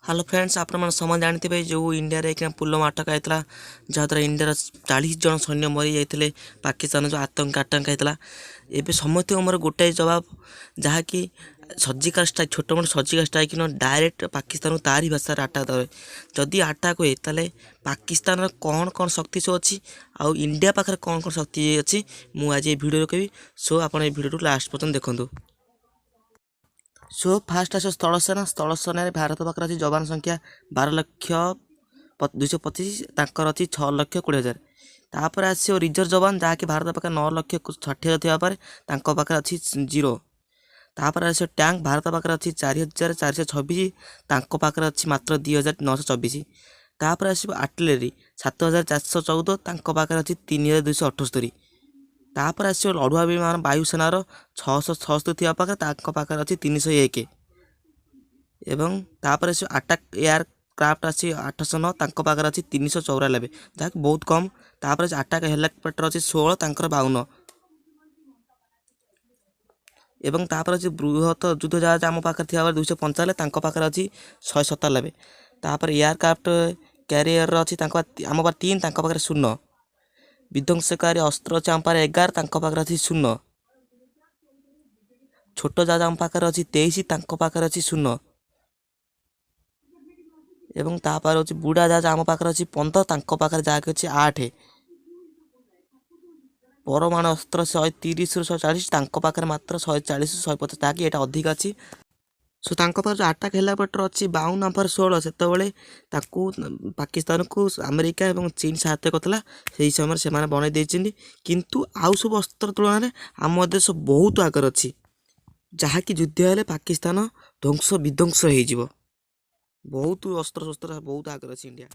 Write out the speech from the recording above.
Hello friends, ଆପଣମାନେ ସମସ୍ତେ ଜାଣିଥିବେ ଯେଉଁ ଇଣ୍ଡିଆରେ ଏଇଖିନା ପୁଲୱାମା ଆଟାକ୍ ହେଇଥିଲା, ଯାହାଦ୍ୱାରା ଇଣ୍ଡିଆର 40 ଜଣ ସୈନ୍ୟ ମରିଯାଇଥିଲେ। ପାକିସ୍ତାନ ଯେଉଁ ଆତଙ୍କ ଆଟାକ୍ ହେଇଥିଲା, ଏବେ ସମସ୍ତଙ୍କ ମୋର ଗୋଟାଏ ଜବାବ, ଯାହାକି ସର୍ଜିକାଲ୍ ଷ୍ଟ୍ରାଇକ୍, ଛୋଟ ମୋଟ ସର୍ଜିକାଲ୍ ଷ୍ଟ୍ରାଇକ୍ ନୁହଁ, ଡାଇରେକ୍ଟ ପାକିସ୍ତାନକୁ ତାରି ଭାଷାରେ ଆଟାକ୍ ଦେବେ। ଯଦି ଆଟାକ୍ ହୁଏ, ତାହେଲେ ପାକିସ୍ତାନର କ'ଣ କ'ଣ ଶକ୍ତି ସବୁ ଅଛି ଆଉ ଇଣ୍ଡିଆ ପାଖରେ କ'ଣ କ'ଣ ଶକ୍ତି ଅଛି, ମୁଁ ଆଜି ଏ ଭିଡ଼ିଓରେ କହିବି। ସୋ ଆପଣ ଏ ଭିଡ଼ିଓକୁ ଲାଷ୍ଟ ପର୍ଯ୍ୟନ୍ତ ଦେଖନ୍ତୁ। ସୋ ଫାଷ୍ଟ ଆସିବ ସ୍ଥଳସେନା। ସ୍ଥଳସେନାରେ ଭାରତ ପାଖରେ ଅଛି ଯବାନ ସଂଖ୍ୟା 12 ଲକ୍ଷ 225, ତାଙ୍କର ଅଛି 6 ଲକ୍ଷ 20 ହଜାର। ତାପରେ ଆସିବ ରିଜର୍ଭ ଯବାନ, ଯାହାକି ଭାରତ ପାଖରେ 9 ଲକ୍ଷ 60 ହଜାର ଥିବା ପରେ ତାଙ୍କ ପାଖରେ ଅଛି ଜିରୋ। ତାପରେ ଆସିବ ଟ୍ୟାଙ୍କ। ଭାରତ ପାଖରେ ଅଛି 4426, ତାଙ୍କ ପାଖରେ ଅଛି ମାତ୍ର 2924। ତାପରେ ଆସିବ ଆର୍ଟିଲେରୀ, 7414, ତାଙ୍କ ପାଖରେ ଅଛି 3278। ତାପରେ ଆସିବ ଲଢ଼ୁଆ ବିମାନ। ବାୟୁସେନାର 676 ଥିବା ପାଖରେ ତାଙ୍କ ପାଖରେ ଅଛି 301। ଏବଂ ତାପରେ ଆସିବ ଆଟାକ୍ ଏୟାର କ୍ରାଫ୍ଟ ଅଛି 809, ତାଙ୍କ ପାଖରେ ଅଛି 394, ଯାହାକି ବହୁତ କମ୍। ତାପରେ ଅଛି ଆଟାକ୍ ହେଲିକପ୍ଟର ଅଛି 16, ତାଙ୍କର 52। ଏବଂ ତାପରେ ଅଛି ବୃହତ ଯୁଦ୍ଧ ଜାହାଜ, ଆମ ପାଖରେ ଥିବା ବେଳେ 295, ତାଙ୍କ ପାଖରେ ଅଛି 197। ତାପରେ ଏୟାରକ୍ରାଫ୍ଟ କ୍ୟାରିୟର ଅଛି ତାଙ୍କ ଆମ ପାଖରେ ତିନି, ତାଙ୍କ ପାଖରେ ଶୂନ। ବିଧ୍ୱଂସକାରୀ ଅସ୍ତ୍ର ଅଛି ଆମ ପାଖରେ 11, ତାଙ୍କ ପାଖରେ ଅଛି ଶୂନ। ଛୋଟ ଜାହାଜ ଆମ ପାଖରେ ଅଛି 23, ତାଙ୍କ ପାଖରେ ଅଛି ଶୂନ। ଏବଂ ତାପରେ ଅଛି ବୁଡ଼ା ଜାହାଜ, ଆମ ପାଖରେ ଅଛି 15, ତାଙ୍କ ପାଖରେ ଯାହାକି ଅଛି ଆଠ। ପରମାଣୁ ଅସ୍ତ୍ର 130ରୁ 140, ତାଙ୍କ ପାଖରେ ମାତ୍ର 140 150, ଯାହାକି ଏଇଟା ଅଧିକ ଅଛି। ସୋ ତାଙ୍କ ପାଖରେ ଯେଉଁ ଆଟାକ୍ ହେଲିକପ୍ଟର ଅଛି 52, ଆମ ପାଖରେ 16। ସେତେବେଳେ ତାକୁ ପାକିସ୍ତାନକୁ ଆମେରିକା ଏବଂ ଚୀନ ସାହାଯ୍ୟ କରିଥିଲା, ସେହି ସମୟରେ ସେମାନେ ବନେଇ ଦେଇଛନ୍ତି। କିନ୍ତୁ ଆଉ ସବୁ ଅସ୍ତ୍ର ତୁଳନାରେ ଆମ ଦେଶ ବହୁତ ଆଗରେ ଅଛି, ଯାହାକି ଯୁଦ୍ଧ ହେଲେ ପାକିସ୍ତାନ ଧ୍ୱଂସ ବିଧ୍ୱଂସ ହେଇଯିବ। ବହୁତ ଅସ୍ତ୍ରଶସ୍ତ୍ର ବହୁତ ଆଗରେ ଅଛି ଇଣ୍ଡିଆ।